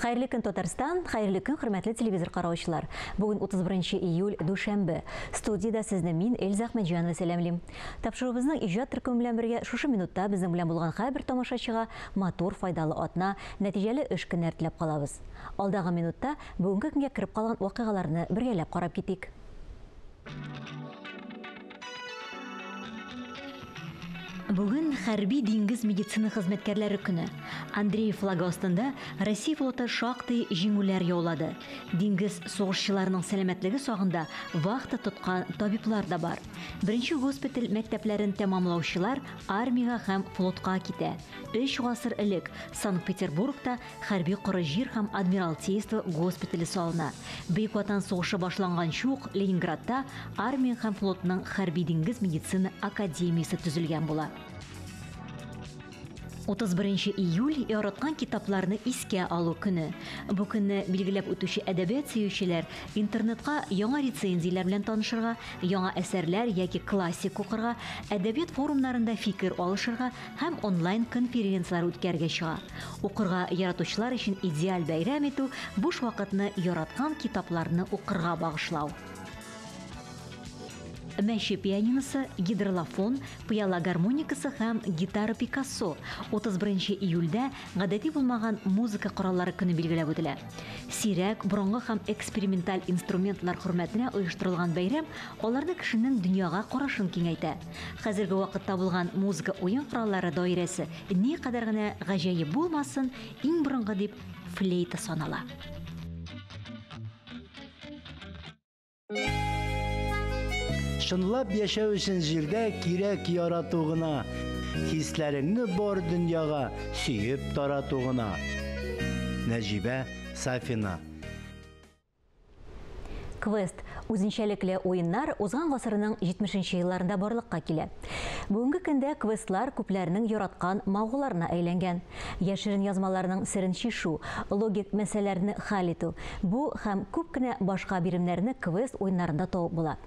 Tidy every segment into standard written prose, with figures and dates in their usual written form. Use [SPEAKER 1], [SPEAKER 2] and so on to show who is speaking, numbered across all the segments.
[SPEAKER 1] Хәерле көн, Татарстан, хәерле көн, хөрмәтле телевизор караучылар. Бүген 31 июль, дүшәмбе. Студиядә сезне мин, Эльза Әхмәтҗанова сәламлим. Тапшыруыбызның иҗат төркеме белән бергә шушы минутта безнең белән булган һәрбер тамашачыга матур, файдалы атна, нәтиҗәле эш көннәре теләп калабыз. Алдагы минутта бүгенге көнгә кереп калган вакыйгаларны бергәләп карап китик. Бүген хәрби диңгез медицина хезмәткәрләре көне. Андреев флагы астында Россия флоты шактый җиңүләр яулады. Диңгез сугышчыларының сәламәтлеге сагында вахта тоткан табиблар да бар. Беренче госпиталь мәктәпләрен тәмамлаучылар армиягә һәм флотка китә. Өч гасыр элек Санкт-Петербургта Хәрби коры җир һәм Адмиралтейство госпитале салына. Бөек Ватан сугышы башланганчы ук Ленинградта армия һәм флотның хәрби-диңгез медицина академиясе төзелгән була. 31 июль яраткан китапларны искә алу көне. Бу көнне билгеләп үтүче әдәбият сөючеләр интернетка яңа рецензияләр белән танышырга, яңа әсәрләр яки классик укырга, әдәбият форумнарында фикер алышырга һәм онлайн конференцияләр үткәрергә чыга. Укырга яратучылар өчен идеаль бәйрәм итү, буш вакытны яраткан китапларны укырга багышлау. Мәче пианиносы, гидролофон, пыяла гармоникасы һәм гитара Пикассо 31 июльдә гадәти булмаган музыка кораллары көне билгеләп үтелә. Сирәк, борынгы һәм эксперименталь инструментлар хөрмәтенә оештырылган бәйрәм аларны кешенең дөньяга карашын киңәйтә. Хәзерге вакытта булган музыка уен кораллары даирәсе никадәр генә гаҗәеп булмасын, иң борынгы дип флейта санала.
[SPEAKER 2] Чынлап яшәү өчен җирдә кирәк ярату гына, хисләреңне бар дөньяга сөеп тарату гына. Нәҗибә Сафина.
[SPEAKER 1] Квест үзенчәлекле уеннар узган гасырның 70 нче елларында барлыкка килә. Бүгенге көндә квестлар күпләрнең яраткан мавыгуларына әйләнгән. Яшерен язмаларның серен чишү, логик мәсьәләләрне хәл итү, бу һәм күп кенә башка биремнәрне квест уеннарында табып була.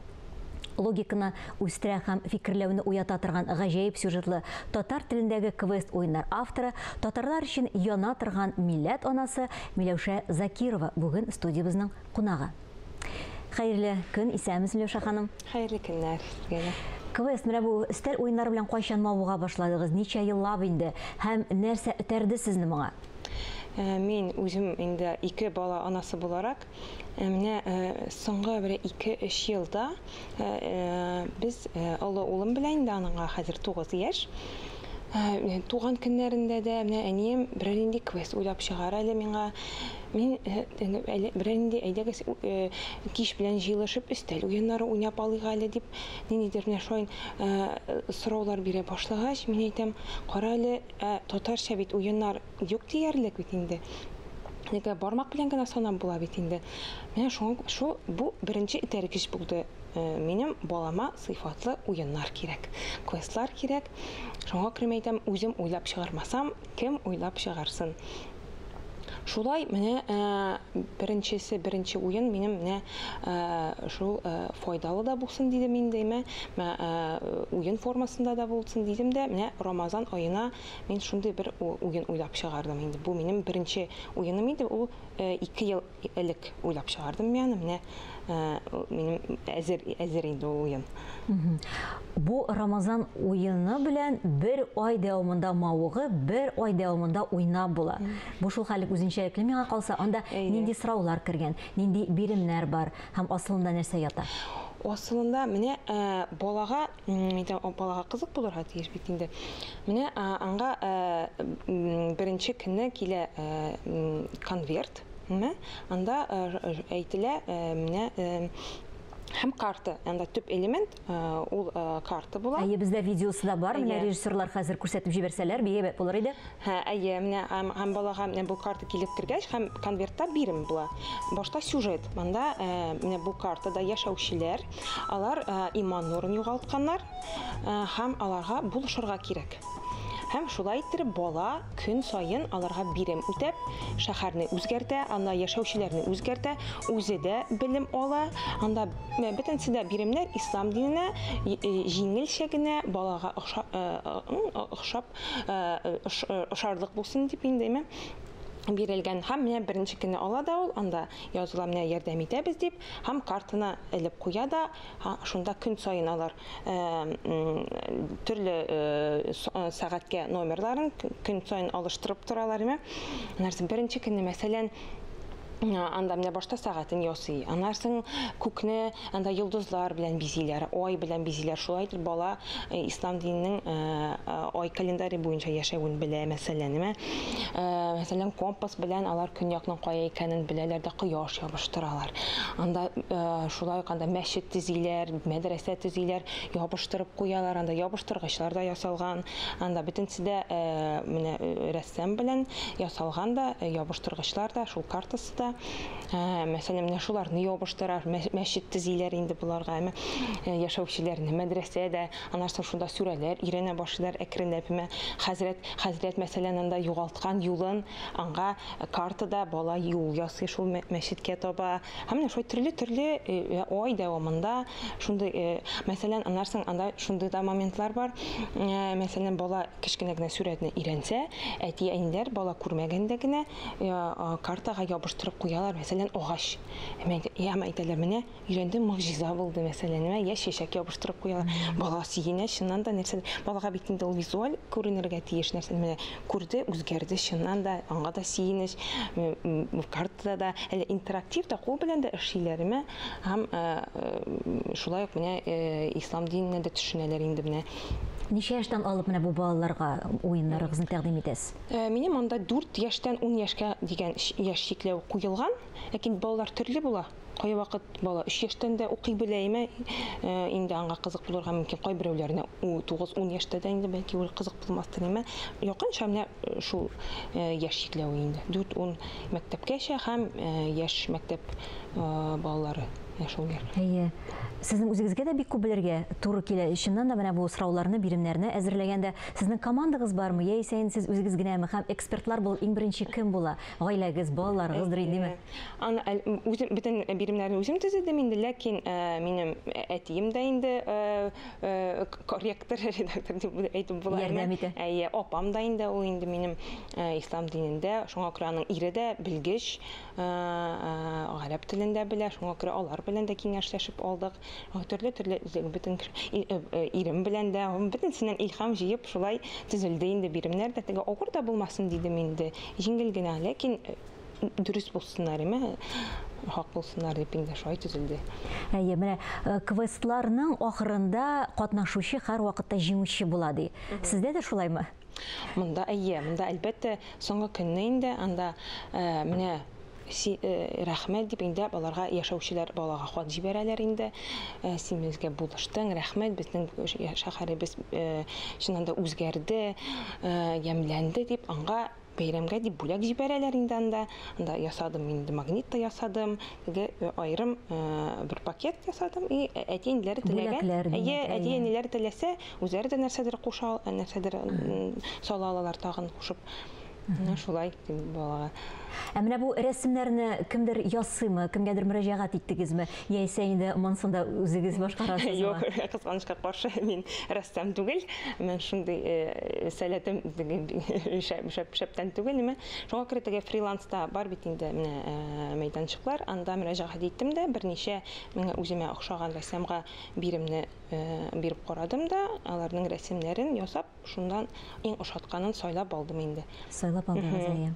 [SPEAKER 1] Логиканы үстерә һәм фикерләүне уята торган гаҗәеп сюжетлы татар телендәге квест уеннар авторы, татарлар өчен яна торган милләт анасы Миләүшә Закирова бүген студиябезнең кунагы. Хәерле көн, исәнмесез, Миләүшә ханым.
[SPEAKER 3] Хәерле көннәр сезгә дә.
[SPEAKER 1] Квест, менә бу өстәл уеннары белән кайчан мавыга башладыгыз, ничә еллап инде һәм нәрсә этәрде сезне моңа?
[SPEAKER 3] Мин үзем инде ике бала анасы буларак, менә соңгы бер ике-өч елда без олы улым белән инде аныңа хәзер 9 яшь. Туган көннәрендә дә менә әнием берәр нинди квест уйлап чыгар әле миңа. Мин әле берәр нинди әйдәгез кич белән җыелышып өстәл уеннары уйнап алыйк әле дип ниндидер менә шулай сораулар бирә башлагач, мин әйтәм, кара әле, ә татарча бит уеннар юк диярлек бит инде. Нигә бармак белән генә санап була бит инде. Менә шуңа шул бу беренче этәргеч булды. Минем балама сыйфатлы уеннар кирәк, квестлар кирәк. Шуңа күрә мин әйтәм, үзем уйлап чыгармасам, кем уйлап чыгарсын? Шулай менә беренчесе, беренче уен минем менә шул файдалы да булсын дидем инде, әмма уен формасында да булсын дидем дә, менә Рамазан аена мин шундый бер уен уйлап чыгардым инде. Бу минем беренче уеным иде, ул 2 ел элек уйлап чыгардым мин аны. Менә минем әзер, әзер инде ул уен.
[SPEAKER 1] Бу Рамазан уены белән бер ай дәвамында мавыгып, бер ай дәвамында уйнап була. Бу шул хәллек үзенчәлекле миңа калса, анда нинди сораулар кергән, нинди биремнәр бар һәм асылында нәрсә ята?
[SPEAKER 3] Асылында менә балага, балага кызык булырга тиеш бит инде. Менә аңга беренче көнне килә конверт, менә анда әйтелә, менә һәм карта, анда төп элемент ул карта була.
[SPEAKER 1] Әйе, бездә видеосы да бар, менә режиссерлар хәзер күрсәтеп җибәрсәләр, бик әйбәт булыр иде.
[SPEAKER 3] Һә, әйе, менә һәм балага менә бу карта килеп кергәч, һәм конвертта бирем була. Башта сюжет, монда менә бу картада яшәүчеләр, алар иман нурын югалтканнар, һәм аларга булышырга кирәк. Һәм шулай иттереп бала көн саен аларга бирем үтәп, шәһәрне үзгәртә, анда яшәүчеләрне үзгәртә, үзе дә белем ала. Анда бөтенесе дә биремнәр ислам диненә җиңелчә генә балага охшап, ошарлык булсын дип инде, әйме? Бирелгән һәм менә беренче көнне ала да ул, анда языла менә ярдәм итәбез дип, һәм картаны элеп куя да, шунда көн саен алар төрле сәгатькә номерларын көн саен алыштырып торалар име. Нәрсә беренче көнне, мәсәлән, анда менә башта сәгатен ясый, аннан соң күкне анда йолдызлар белән бизиләр, ай белән бизиләр. Шулай итеп бала ислам диненең ай календаре буенча яшәвен белә, мәсәлән, ниме. Мәсәлән, компас белән алар көньякның кая икәнен беләләр дә кояш ябыштыралар. Анда шулай ук анда мәчет төзиләр, мәдрәсә төзиләр, ябыштырып куялар, анда ябыштыргычлар да ясалган. Анда бөтенесе дә менә рәссам белән ясалган да, ябыштыргычлар да, шул картасы да. Мәсәлән, менә шуларны ябыштыра, мәчет төзиләр инде боларга, әмма яшәүчеләрне, мәдрәсә дә, аннан соң шунда сүрәләр өйрәнә башлыйлар әкренләп. Әмма хәзрәт, мәсәлән, анда югалткан юлын, аңа картада бала юл ясый шул мәчеткә таба. Һәм менә шулай төрле-төрле ай дәвамында шундый, мәсәлән, аннан соң анда шундый да моментлар бар. Мәсәлән, бала кечкенә генә сүрәтне өйрәнсә, әти-әниләр бала күрмәгәндә генә картага ябыштырып куялар, мәсәлән, агач. Әмма әйтәләр, менә өйрәндем, могҗиза булды, мәсәлән, менә я чәчәк ябыштырып куялар. Бала сөенә, чыннан да нәрсә. Балага бит инде ул визуаль күренергә тиеш нәрсә. Менә күрде, үзгәрде, чыннан да аңа да сөенеч. Картада да әле интерактив та кул белән дә эшлиләр, әмма һәм шулай ук менә ислам диненә дә төшенәләр инде менә.
[SPEAKER 1] Ничә яшьтән алып менә бу балаларга уеннарыгызны тәкъдим итәсез?
[SPEAKER 3] Минем анда 4 яшьтән 10 яшькә дигән яшь чикләү куелган, ләкин балалар төрле була. Кайвакыт бала 3 яшьтән дә укый белә, әмма инде аңа кызык булырга мөмкин. Кайберәүләренә 9-10 яшьтә дә инде бәлки ул кызык булмастыр, әмма якынча менә шул яшь чикләве инде. 4-10 мәктәпкәчә һәм яшь мәктәп балалары яшәүләр.
[SPEAKER 1] Әйе. Сезнең үзегезгә дә бик күп белергә туры килә. Чыннан да менә бу сорауларны, биремнәрне әзерләгәндә сезнең командагыз бармы, яисә инде сез үзегез генәме? Һәм экспертлар булып иң беренче кем була? Гаиләгез, балаларыгыздыр инде,
[SPEAKER 3] Аны үзем бөтен биремнәрне үзем төзедем инде, ләкин минем әтием дә инде корректор, редактор дип әйтеп була.
[SPEAKER 1] Ярдәм итә.
[SPEAKER 3] Әйе, апам да инде ул инде минем ислам динендә, шуңа күрә аның ире дә белгеч, гарәп телендә белә, шуңа күрә алар белән дә киңәшләшеп алдык. Төрле-төрле бөтен ирем белән дә, бөтенсеннән илһам җыеп шулай төзелде инде биремнәр дә. Теге авыр да булмасын дидем инде, җиңел генә, ләкин дөрес булсыннар, әмма хак булсыннар дип инде шулай төзелде.
[SPEAKER 1] Әйе, менә квестларның ахырында катнашучы һәр вакытта җиңүче була ди. Сездә дә шулаймы?
[SPEAKER 3] Монда әйе, монда әлбәттә соңгы көнне инде анда менә рәхмәт дип инде балаларга яшәүчеләр балага хат җибәрәләр инде. Син безгә булыштың, рәхмәт, безнең шәһәребез чыннан да үзгәрде, ямьләнде дип аңа бәйрәмгә дип бүләк җибәрәләр инде анда. Анда ясадым инде, магнит та ясадым, теге аерым бер пакет ясадым. И әти-әниләре теләгән, әйе, әти-әниләре теләсә, үзләре дә нәрсәдер куша, нәрсәдер сала алалар тагын кушып. Менә шулай дип балага.
[SPEAKER 1] Ә менә бу рәсемнәрне кемдер ясыймы, кемгәдер мөрәҗәгать иттегезме? Яисә инде монысын да үзегез башкарасызмы?
[SPEAKER 3] Юк, кызганычка каршы мин рәссам түгел. Мен шундый сәләтем шәптән түгел, ниме. Шуңа күрә теге фриланста бар бит инде менә мәйданчыклар, анда мөрәҗәгать иттем дә, берничә миңа үземә охшаган рәссамга биремне биреп карадым да, аларның рәсемнәрен ясап, шуннан иң ошатканын сайлап алдым инде.
[SPEAKER 1] Сайлап алдыгыз, әйе.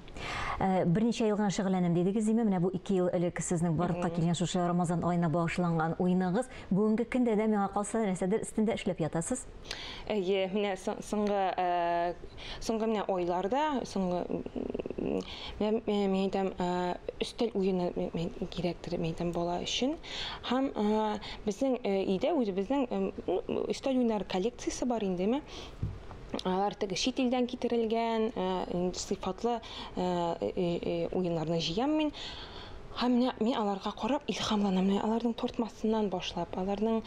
[SPEAKER 1] Берничә ел гына шөгыльләнәм дидегез, димме? Менә бу 2 ел элек сезнең барлыкка килгән шушы Рамазан аена багышланган уеныгыз. Бүгенге көндә дә миңа калса нәрсәдер өстендә эшләп ятасыз?
[SPEAKER 3] Әйе, менә соңгы менә айларда, соңгы мин әйтәм, өстәл уены кирәктер, мин әйтәм, бала өчен. Һәм безнең өйдә үзебезнең өстәл уеннары коллекциясе бар индеме? Алар теге чит илдән китерелгән, сыйфатлы уеннарны җыям мин. Һәм менә мин аларга карап илһамланам. Менә аларның тортмасыннан башлап, аларның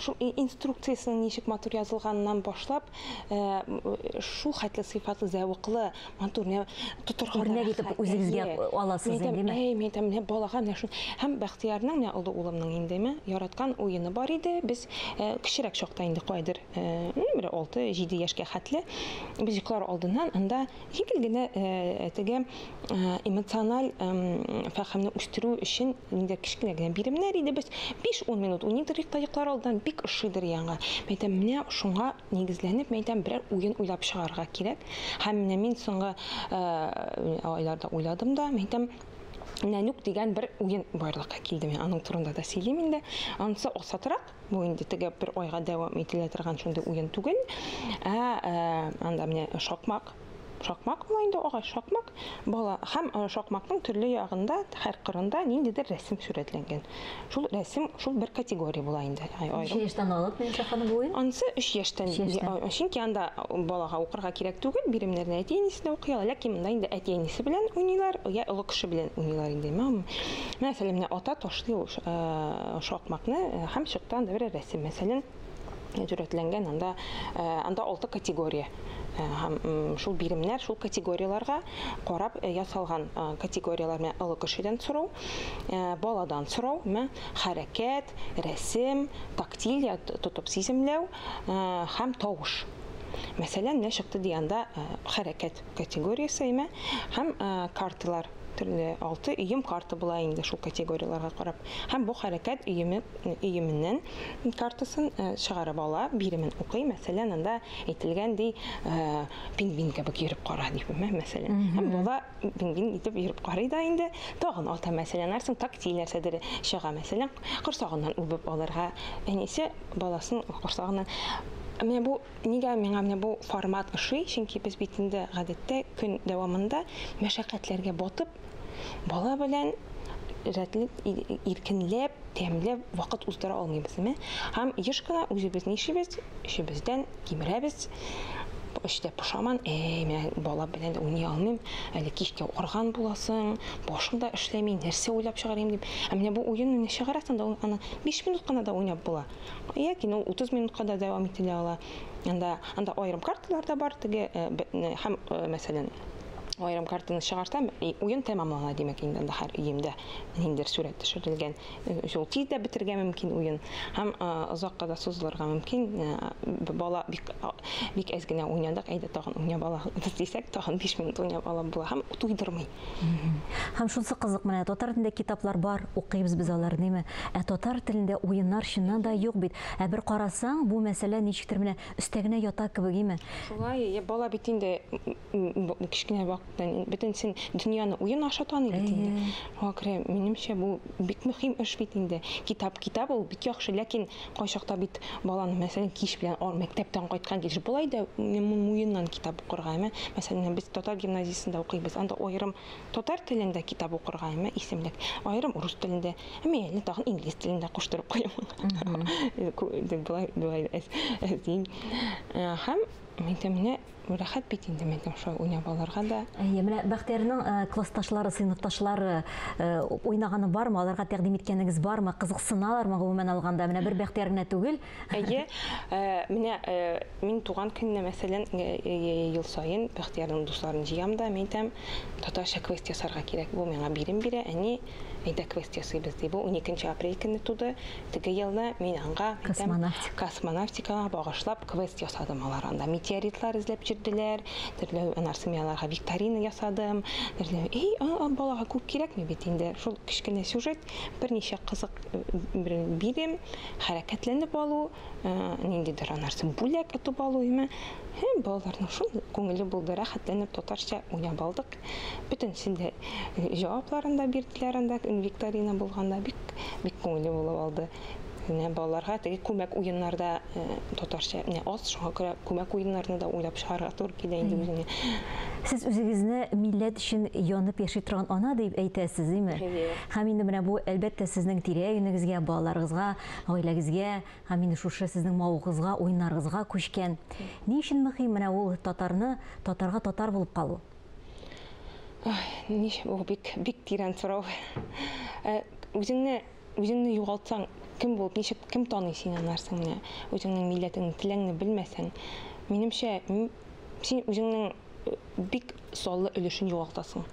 [SPEAKER 3] шул инструкциясенең ничек матур язылганыннан башлап, шул хәтле сыйфатлы, зәвыклы, матур, менә тотырга
[SPEAKER 1] да Үрнәк итеп үзегезгә аласыз инде,
[SPEAKER 3] димме? Әй, мин әйтәм, менә балага менә шул. Һәм Бәхтиярның, менә олы улымның индеме, яраткан уены бар иде. Без кечерәк чакта инде кайдыр, бер 6-7 яшькә хәтле без йоклар алдыннан анда җиңел генә теге эмоциональ фәһемне үстерү өчен инде кечкенә генә биремнәр иде. Без 5-10 минут уйныйдыр та йоклар алдыннан, бик ошыйдыр яңа. Мин әйтәм, менә шуңа нигезләнеп, мин әйтәм, берәр уен уйлап чыгарырга кирәк. Һәм менә мин соңгы айларда уйладым да, мин әйтәм, Нәнүк дигән бер уен барлыкка килде. Мин аның турында да сөйлим инде. Анысы осатрак, бу инде теге бер айга дәвам ителә торган шундый уен түгел. Ә анда менә шакмак, шакмак була инде, агач шакмак бала, һәм шакмакның төрле ягында, һәр кырында ниндидер рәсем сурәтләнгән. Шул рәсем шул бер категория була инде.
[SPEAKER 1] Ничә яшьтән алып, Миләүшә ханым, бу уен?
[SPEAKER 3] Анысы 3 яшьтән. Чөнки анда балага укырга кирәк түгел, биремнәрне әти-әнисе дә укый ала, ләкин монда инде әти-әнисе белән уйныйлар, я олы кеше белән уйныйлар инде. Мәсәлән, менә ата ташлый ул шакмакны, һәм чыкты анда бер рәсем, мәсәлән, сурәтләнгән анда, анда 6 категория. Һәм шул биремнәр шул категорияләргә карап ясалган. Категорияләр менә олы кешедән сорау, баладан сорау, менә хәрәкәт, рәсем, тактиль, тотып сиземләү һәм тавыш. Мәсәлән, менә чыкты дигәндә хәрәкәт категориясе, әйме, һәм карталар төрле 6 өем карта була инде шул категорияләргә карап. Һәм бу хәрәкәт өеме, өеменнән картасын чыгарып ала, биремен укый. Мәсәлән, анда әйтелгән ди, пингвин кебек йөреп кара дип, мәсәлән. Һәм бала пингвин итеп йөреп карый да инде, тагын ата, мәсәлән, нәрсәң тактиль нәрсәдер чыга, мәсәлән, корсагыннан үбеп алырга, әнисе баласын корсагыннан. Менә бу нигә миңа менә бу формат ошый, чөнки без бит инде гадәттә көн дәвамында мәшәкатьләргә батып, бала белән рәтле, иркенләп, тәмләп вакыт уздыра алмыйбыз, әйме? Һәм еш кына үзебез нишлибез? Эшебездән кимерәбез, эштә пошаман, әй, менә бала белән дә уйный алмыйм, әле кичкә арган буласың, башың да эшләми, нәрсә уйлап чыгарыйм дип. Ә менә бу уенны чыгарасың да, аны 5 минут кына да уйнап була. Яки ул 30 минутка да дәвам ителә ала. Анда аерым карталар да бар, теге һәм, мәсәлән, аерым картаны чыгарсам, уен тәмамлана, димәк, инде анда һәр өемдә ниндидер сурәт төшерелгән. Шул тиз дә бетерергә мөмкин уен, һәм озакка да сузылырга мөмкин. Бала бик әз генә уйнадык, әйдә тагын уйнап алабыз дисәк, тагын 5 минут уйнап алып була һәм туйдырмый.
[SPEAKER 1] Һәм шунысы кызык, менә татар телендә китаплар бар, укыйбыз без аларны, әйме? Ә татар телендә уеннар чыннан да юк бит. Ә бер карасаң, бу мәсьәлә ничектер менә өстә генә ята кебек, әйме?
[SPEAKER 3] Шулай, бала бит инде кечкенә вакыттан бөтенсен дөньяны уен аша таный бит инде. Шуңа күрә, минемчә, бу бик мөһим эш бит инде. Китап, китап ул бик яхшы, ләкин кайчакта бит баланы, мәсәлән, кич белән мәктәптән кайткан килеш болай да муеннан китап укырга, әйме? Мәсәлән, без татар гимназиясендә укыйбыз, анда аерым татар телендә китап укырга, әйме, исемлек, аерым рус телендә, әмма әле тагын инглиз телендә куштырып куям. Болай, болай әз. Һәм менә рәхәт бит инде, мен шулай уйнап алырга да.
[SPEAKER 1] Әйе, менә Бәхтиярның классташлары, сыйныфташлары уйнаганы бармы? Аларга тәкъдим иткәнегез бармы? Кызыксыналармы гомумән алганда? Менә бер Бәхтияр генә түгел.
[SPEAKER 3] Әйе, менә мин туган көнне, мәсәлән, ел саен Бәхтиярның дусларын җыям да, мин әйтәм, татарча квест ясарга кирәк. Бу миңа бирем бирә, әни, әйдә квест ясыйбыз ди. Бу 12 апрель көнне туды. Теге елны мин аңа
[SPEAKER 1] космонавтика.
[SPEAKER 3] Космонавтикага багышлап квест ясадым алар анда. Метеоритлар эзләп йөрделәр, төрле анарсы мин аларга викторина ясадым. Төрле, эй, балага күп кирәкми бит инде. Шул кечкенә сюжет, берничә кызык бер бирем, хәрәкәтләнеп алу, ниндидер анарсы бүләк отып алу, әйме? Һәм балаларның шул күңеле булды, рәхәтләнеп татарча уйнап алдык. Бөтенесен дә җавапларын да бирделәр анда, викторина булганда бик, бик күңелле булып алды. Менә балаларга теге күмәк уеннарда татарча менә аз, шуңа күрә күмәк уеннарны да уйлап чыгарырга туры килә инде үзеңә.
[SPEAKER 1] Сез үзегезне милләт өчен янып яши торган ана дип әйтәсез, димме? Һәм инде менә бу, әлбәттә, сезнең тирә-юнегезгә, балаларыгызга, гаиләгезгә һәм инде шушы сезнең мавыгыгызга, уеннарыгызга күчкән. Ни өчен мөһим менә ул татарны, татарга татар булып калу?
[SPEAKER 3] Бу бик бик тирән сорау. Үзеңне үзеңне югалтсаң, кем булып, ничек кем таный сине аннан менә? Үзеңнең милләтеңне, телеңне белмәсәң, минемчә, син үзеңнең бик саллы өлешен югалтасың.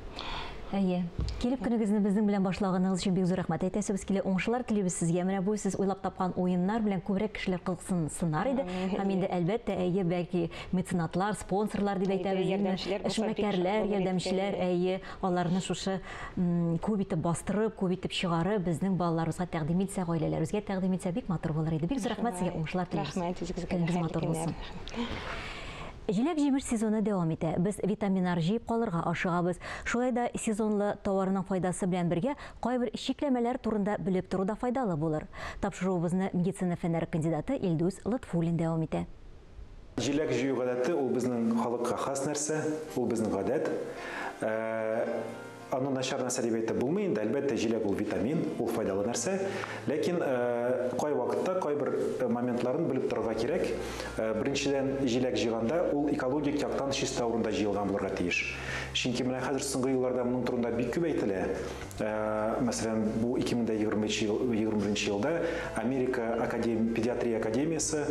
[SPEAKER 1] Әйе. Килеп көнегезне безнең белән башлаганыгыз өчен бик зур рәхмәт әйтәсебез килә. Уңышлар телибез сезгә. Менә бу сез уйлап тапкан уеннар белән күбрәк кешеләр кызыксынсыннар иде. Һәм инде әлбәттә, әйе, бәлки меценатлар, спонсорлар дип әйтәбез, эшмәкәрләр, ярдәмчеләр, әйе, аларны шушы күп итеп бастырып, күп итеп чыгарып, безнең балаларыбызга тәкъдим итсә, гаиләләребезгә тәкъдим итсә, бик матур булыр иде. Бик зур рәхмәт сезгә, уңышлар телибез.
[SPEAKER 3] Рәхмәт үзегезгә.
[SPEAKER 1] Көнегез матур булсын. Җиләк-җимеш сезоны дәвам итә. Без витаминнар җыеп калырга ашыгабыз. Шулай да сезонлы товарның файдасы белән бергә кайбер чикләмәләр турында белеп тору да файдалы булыр. Тапшыруыбызны медицина фәннәре кандидаты Илдус Лотфуллин дәвам итә.
[SPEAKER 4] Җиләк җыю гадәте ул безнең халыкка хас нәрсә, ул безнең гадәт. Аны начар нәрсә дип әйтеп булмый инде, әлбәттә, җиләк ул витамин, ул файдалы нәрсә. Ләкин кай вакытта кайбер моментларын белеп торырга кирәк. Беренчедән, җиләк җыйганда ул экологик яктан чиста урында җыелган булырга тиеш. Чөнки менә хәзер соңгы елларда моның турында бик күп әйтелә. Мәсәлән, бу 2021 елда Америка педиатрия академиясе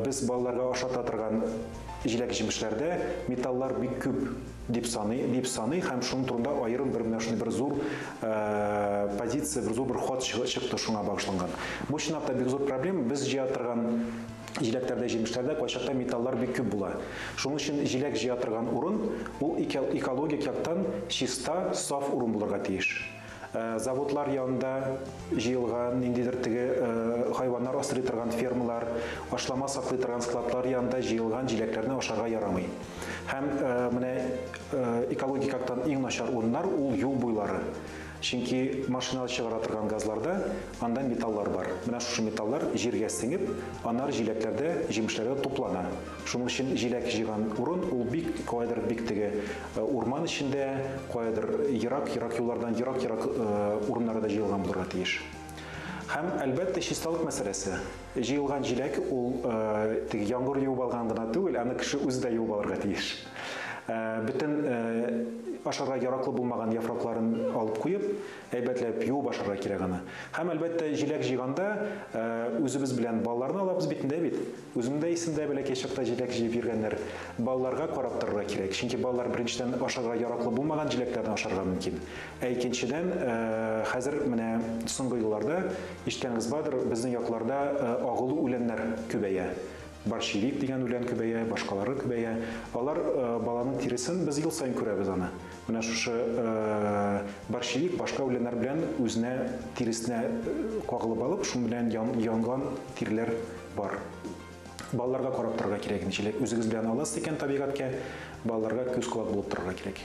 [SPEAKER 4] без балаларга ашата торган җиләк-җимешләрдә металлар бик күп дип саный һәм шуның турында аерым бер менә шундый бер зур позиция, бер зур бер хат чыкты шуңа багышланган. Бу чынлап та бик зур проблема. Без җыя торган җиләкләрдә, җимешләрдә кайчакта металлар бик күп була. Шуның өчен җиләк җыя торган урын ул экологик яктан чиста, саф урын булырга тиеш. Заводлар янында җыелган ниндидер теге хайваннар асрый торган фермалар, ашлама саклый торган складлар янында җыелган җиләкләрне ашарга ярамый. Һәм менә экологик яктан иң начар урыннар ул юл буйлары. Чөнки машина чыгара торган газларда анда металлар бар. Менә шушы металлар җиргә сеңеп, аннары җиләкләрдә, җимешләрдә туплана. Шуның өчен җиләк җыйган урын ул бик каядыр бик теге урман эчендә, каядыр ерак-ерак юллардан ерак-ерак урыннарда җыелган булырга тиеш. Һәм әлбәттә чисталык мәсьәләсе. Җыелган җиләк ул теге яңгыр юып алган гына түгел, аны кеше үзе дә юып алырга тиеш. Бөтен ашарга яраклы булмаган яфракларын алып куеп, әйбәтләп юып ашарга кирәк аны. Һәм әлбәттә җиләк җыйганда үзебез белән балаларны алабыз бит инде бит. Үзем дә исемдә бәләкәй чакта җиләк җыеп йөргәннәр. Балаларга карап торырга кирәк. Чөнки балалар беренчедән ашарга яраклы булмаган җиләкләрне ашарга мөмкин. Ә икенчедән, хәзер менә соңгы елларда ишеткәнегез бардыр, безнең якларда агулы үләннәр күбәя. Борщевик дигән үлән күбәя, башкалары күбәя. Алар баланың тиресен без ел саен күрәбез аны. Менә шушы борщевик башка үләннәр белән үзенә тиресенә кагылып алып, шуның белән янган тиреләр бар. Балаларга карап торырга кирәк инде. Үзегез белән аласыз икән табигатькә, балаларга күз колак булып торырга кирәк.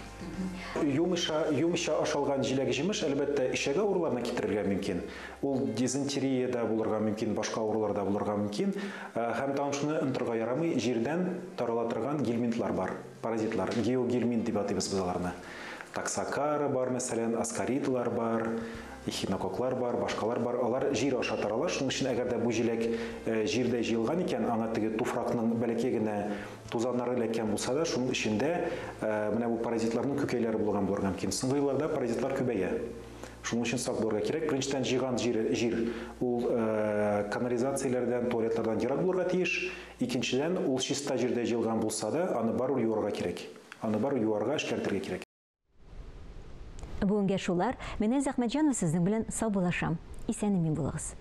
[SPEAKER 4] Юмыша ашалган җиләк-җимеш әлбәттә эчәге авыруларына китерергә мөмкин. Ул дизентерия дә булырга мөмкин, башка авырулар да булырга мөмкин. Һәм тагын шуны онытырга ярамый, җирдән тарала торган гельминтлар бар, паразитлар, геогельминт дип атыйбыз без аларны. Токсокара бар, мәсәлән, аскаридлар бар, эхинококклар бар, башкалар бар. Алар җир аша тарала. Шуның өчен әгәр дә бу җиләк җирдә җыелган икән, аңа теге туфракның бәләкәй генә тузаннары эләккән булса да, шуның эчендә менә бу паразитларның күкәйләре булган булырга мөмкин. Соңгы елларда паразитлар күбәя. Шуның өчен сак булырга кирәк. Беренчедән, җыйган җир ул канализацияләрдән, туалетлардан ерак булырга тиеш. Икенчедән, ул чиста җирдә җыелган булса да, аны барыбер юарга кирәк. Аны барыбер юарга, эшкәртергә кирәк.
[SPEAKER 1] Бүгенгә шулар. Менә Әхмәтҗанов сезнең белән саубуллашам. Исән-имин булыгыз.